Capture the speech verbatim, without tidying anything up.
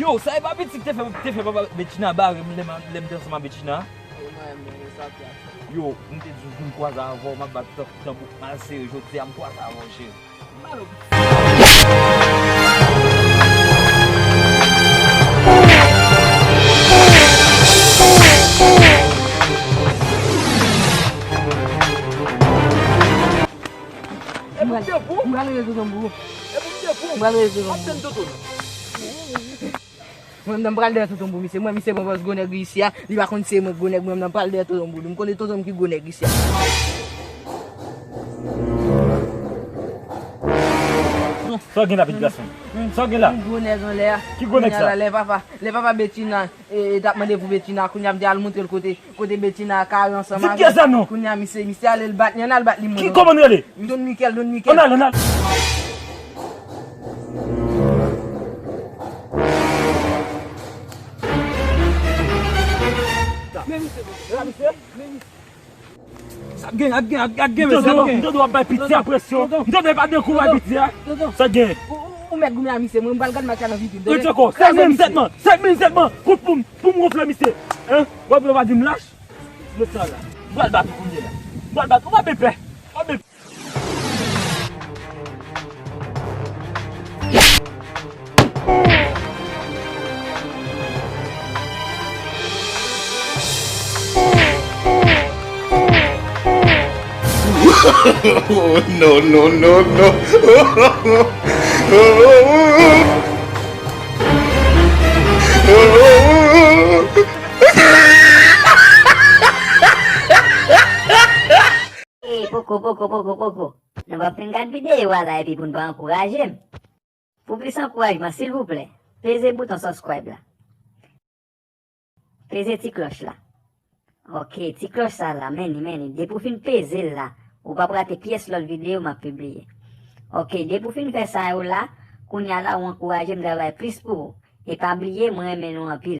Yo, sa e pa pitit te fè, te fè papa Betchina bare m lè m, lè m te ansanm ak Betchina? Yo, m te di w pou m kwaze avè w, m ap bat tanbou mal sere, jodi a m kwaze avè w, cheri. E pou m te pou? M pral rele tonton Boubou. E pou m te pou? M pral rele tonton Boubou. M ap tann tonton nan. Mwen menm pral dèyè tonton Boubou, misye. Mwen, misye pran pòz gwo nèg isi a. Li pa konn se mwen gwo nèg, mwen menm pral dèyè tonton Boubou. M konnen tonton m ki gwo nèg isi a. Sa w gen la, pitit gason? Sa w gen la? Yon gwo nèg anlè a. Ki gwo nèg sa? Kounye a la, lè papa, lè papa Betchina, e, e, t ap mande pou Betchina, kounye a m te al montre l kote, kote Betchina kare ansanm avè l. Di kiyès sa non? Kounye a misye, misye ale l bat li, ann al bat li mwen. Ki, kòman l rele? Don Mikel, Don Mikel. Ann al, ann al. Men misye, men misye, men misye. Sa ap gen, ap gen, ap gen, ap gen, mesye, ap gen. M tande w ap bay piti a presyon. M tande w pa de kou bay piti a. Sa gen. Ou, ou, ou mèt goumen a misye, mwen, m pral gad match la nan vitrine. Tande ankò, sèt minit sèlman, sèt minit sèlman. Pou, pou, pou m wonfle misye. Hein? W ap, w ap di m lach? Met sa la. M pral bat ou kounye la. M pral bat ou, pa bepè. Pa bepè. Oh, no, no, no, no. Ey, poko, poko, poko, poko. Nou p ap fin gad videyo a la epi pou n pa ankouraje m. Pou plis ankourajman, silvouplè, peze bouton subscribe la. Peze ti klòch la. Ok, ti klòch sa la, men li, men li. Depi w fin peze l la, ou p ap rate pyès lòt videyo m ap pibliye. Ok, depi w fin fè sa yo la, kounye a la, ou ankouraje m travay plis pou ou. E pa bliye, mwen renmen nou anpil.